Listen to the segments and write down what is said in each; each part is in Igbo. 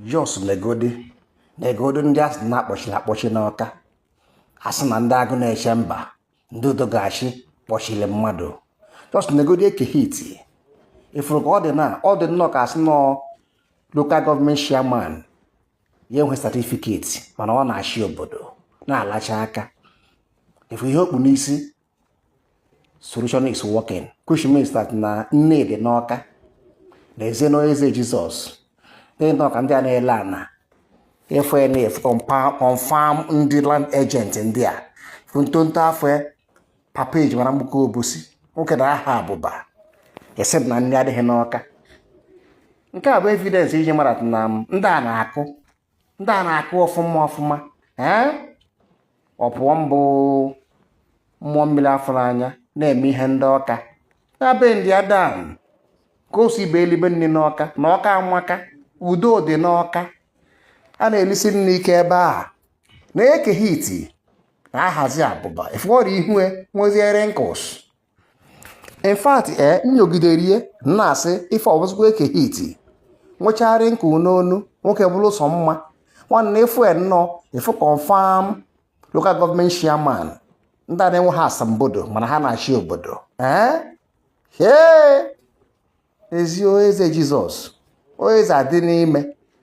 Just negodi negodi ndị asị na akpọchiri akpọchi n'Ọka, asị na ndị agụ na-eche mba, ndị udo ga-achị kpọchiri mmadụ. Just negodi Eke Hit, ifuru ka ọ dị na ọ dị nnọọ ka asị nọ local government chairman ya enwe certificate, mana ọ na-achị obodo na-alacha aka. Ifu ihe okpu n'isi, solution is working, which means that na nne dị n'Ọka na eze na eze Jizọs ndị n'Ọka, ndị a na-ele ana efu ya na-efu confirm ndị land agent ndị a ntonto afọ papa eji mara mgbuke obosi nwoke na aha abụba esi na nne adịghị n'Ọka. Nke a bụ evidence iji mara na ndị a na-akụ, ndị a na-akụ ọfụma ọfụma. Ee, ọ pụọ mbụ mmụọ mmiri afụrụ anya na-eme ihe ndị Ọka na be ndị Adam ka o si bụ elibe nri n'Ọka na Ọka amaka, udo dị n'Ọka, a na-elisi nri ike ebe a na Eke Hit na-ahazi abụba ifụọrọ ihu nweziere wrinkles. In fact, ee, nyogidere ihe na-asị ife ọbụzikwa Eke Hit nwechaa wrinkle n'onu nwoke bụrụ sọ mma nwanne. Ịfụ nnọọ ịfụ confirm local government chairman, ndị a na-enwe ha asambodo mana ha na-achị obodo. Ee, ezi eze Jizọs eze adị n'ime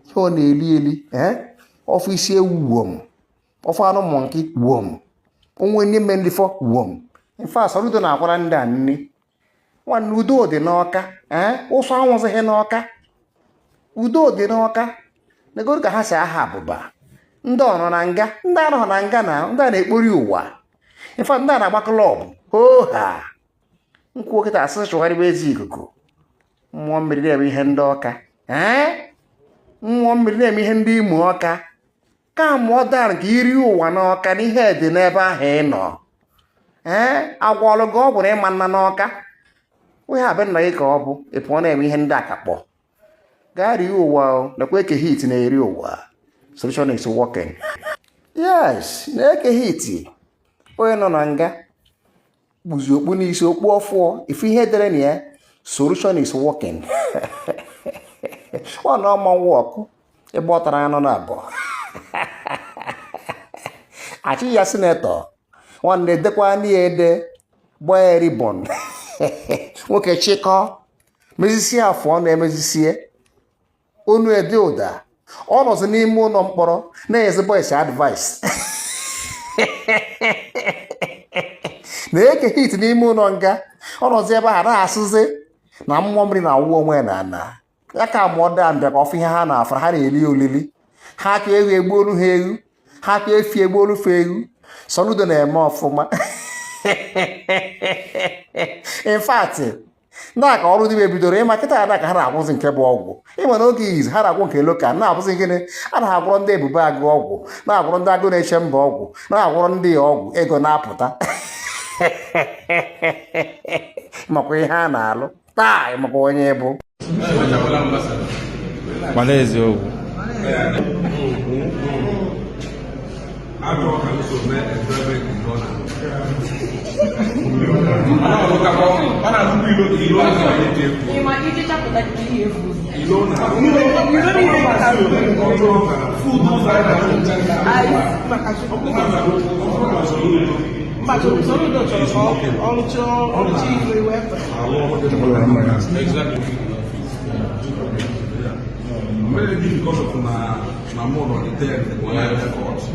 ihe ọ na-eli eli. Ee, ọfụ isi ewu wom, ọfụ anụ monkey wom, onwe n'ime ndị fọ wom. In fact, Soludo na-akwara ndị a nri nwanne. Udo dị n'Ọka. Ee, ụsọ anwụzighị n'Ọka, udo dị n'Ọka. Negoro ka ha si aha abụba, ndị ọ nọ na nga, ndị anọghị na nga, na ndị a na-ekpori ụwa. In fact, ndị a na-agba club hoha nkwuo kịta asị chụgharịba ezi ikuku. Mmụọ mmiri na-eme ihe ndị Ọka. Ee, mmụọ mmiri na-eme ihe ndị Imo Ọka ka mụọ dara nke iri ụwa n'Ọka na ihe dị n'ebe ahụ ị nọ. Ee, agwọọlụ gị ọgwụ na ịma nna n'Ọka onye abịa nna gị ka ọ bụ ị pụọ na-eme ihe ndị akakpọ gaa rie ụwa. Nakwa Eke Hit na-eri ụwa. Solution is working. Yes, na Eke Hit onye nọ na nga kpuzi okpu n'isi okpu ọfụọ, ife ihe dere na ya, "Solution is working." Ọ na ọma ọkụ ebe ọ tara anụ na abụọ achị ya senator nwanne dekwa ya ede gbaa ya ribbon nwoke chịkọ mezisie afọ ọnụ emezisie onu ede ụda. Ọ nọzi n'ime ụlọ mkpọrọ na-enyezi boys advice na Eke Hit n'ime ụlọ nga. Ọ nọzi ebe a na-asịzi na mmụọ mmiri na-awụ onwe na ana ya ka mụọ daa mbịa ka ọfụ ihe ha na-afara ha na-eli olili ha aka ewu egbuolu ha ewu ha aka efi egbuolu fa ewu. Soludo na-eme ọfụma. In fact, ndị a ka ọrụ dibịa bidoro ịma kịta ada ka ha na-agwụzi nke bụ ọgwụ ịma n'oge izu ha na-agwụ nke local na-abụzi gịnị a na-agwụrọ ndị ebube agụ ọgwụ, na-agwụrọ ndị agụ na-eche mba ọgwụ, na-agwụrọ ndị ọgwụ ego na-apụta makwa ihe a na-alụ taa makwa onye bụ mana eziokwu.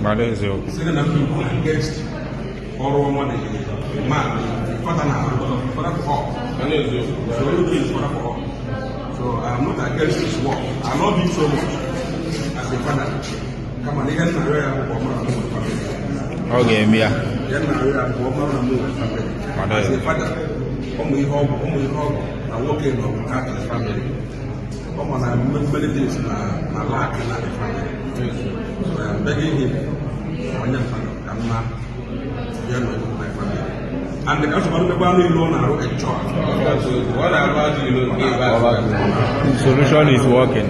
Mana eziokwu. Ọrụ ọma na man father na father for all. So he is father for all. So I am not against his work. I love him so much as a father. Kama na ihe nna arịọ ya bụ ka ọ mara na mụ nwere family. Ọ ga-eme ya. Ihe nna arịọ ya bụ ka ọ mara na mụ nwere family. As a father, ụmụ ihe ọgwụ, ụmụ ihe ọgwụ na nwoke nọ without his family. Ọ ma na many things na lack na the family. So I am begging him, onye mmadụ ka mma ya nọ with my family. And the council mekwa anụ ilu ọ na-arụ enjoy. Solution is working.